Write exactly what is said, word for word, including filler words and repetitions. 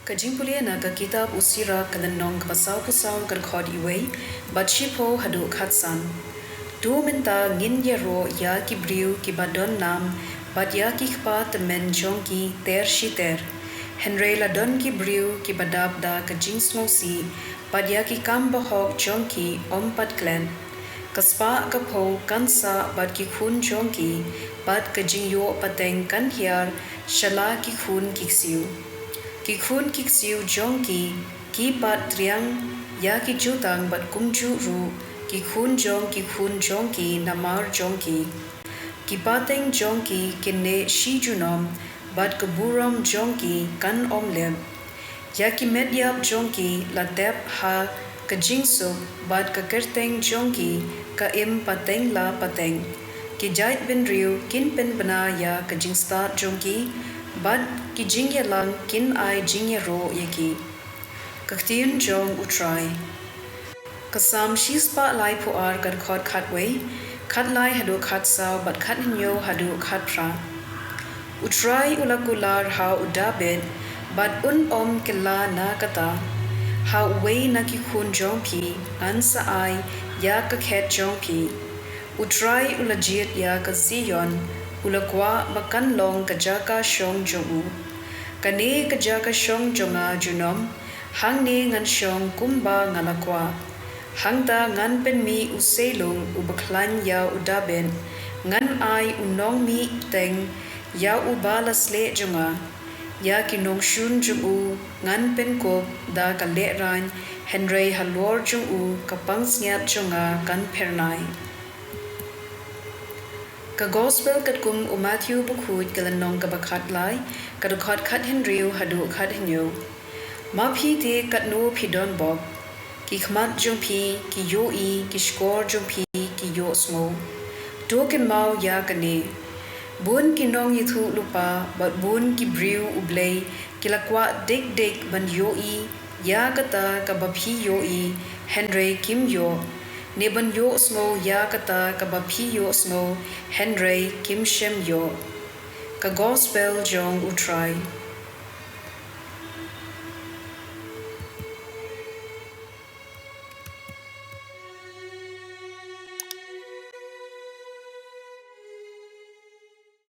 Ka jingpule na ka kitab u Sirak ka lynnong kaba sawphew saw ka dkhot uwei bad shiphew haduh khatsan. To mynta ngin ïaroh ïa ki briew kiba don nam bad ïa ki kpa tymmen jong ki ter shi ter. Hynrei la don ki briew kiba dap da ka jingsngewsih bad ïa ki kam bahok jong ki ym pat klet. Ka spah ka phew kan sah bad ki khun jong ki bad ka jingïoh pateng kan hiar sha la ki khun ki ksiew. Ki khun ki ksiew jong ki ki pat triang ïa ki jutang bad kumjuh ruh ki khun jong ki khun jong ki namar jong ki. Ki pateng jong ki kin neh shi junom bad ka burom jong ki kan ym lep. Ïa ki met ïap jong ki la tep ha ka jingsuk bad ka kyrteng jong ki ka im pateng la pateng. Ki jait bynriew kin pynbna ïa ka jingstad jong ki bad ki jingïalang kin ai jingïaroh ïa ki. Ka ktien jong U Trai. Ka Salm shispah laiphew ar ka dkhot khatwei, khatlai haduh khatsaw bad khathynñiew haduh khatphra. U Trai u la kular ha u Dabid bad un ym kylla na kata. Ha uwei na ki khun jong phi ngan sa ai ïa ka khet jong phi. U Trai u la jied ïa ka Zion, u la kwah ba kan long ka jaka shong jong u. Kane ka jaka shong jong nga junom, hangne ngan shong kumba nga la kwah. Hangta ngan pynmih u seilung uba khlaiñ ïa u Dabid, ngan ai u nongmih bteng ïa uba la sleh jong nga. Ïa ki nongshun jong u ngan pynkup da ka lehraiñ, hynrei halor jong u ka pansngiat jong nga kan phyrnai. Ka Gospel katkum u Mathaiw bakhuid ka lynnong kaba khatlai, ka dkhot khathynriew haduh khathynñiew. Ma phi te katno phi don bok? Ki khmat jong phi ki ïohi, ki shkor jong phi ki ïohsngew. To kynmaw ïa kane. Bun ki nongïathuhlypa bad bun ki briew U Blei ki la kwah dik dik ban ïohi ïa kata kaba phi ïohi, hynrei kim ïoh. Ne ban ïohsngew ïa kata kaba phi ïohsngew, hynrei kim shym ïoh. Ka Gospel jong U Trai.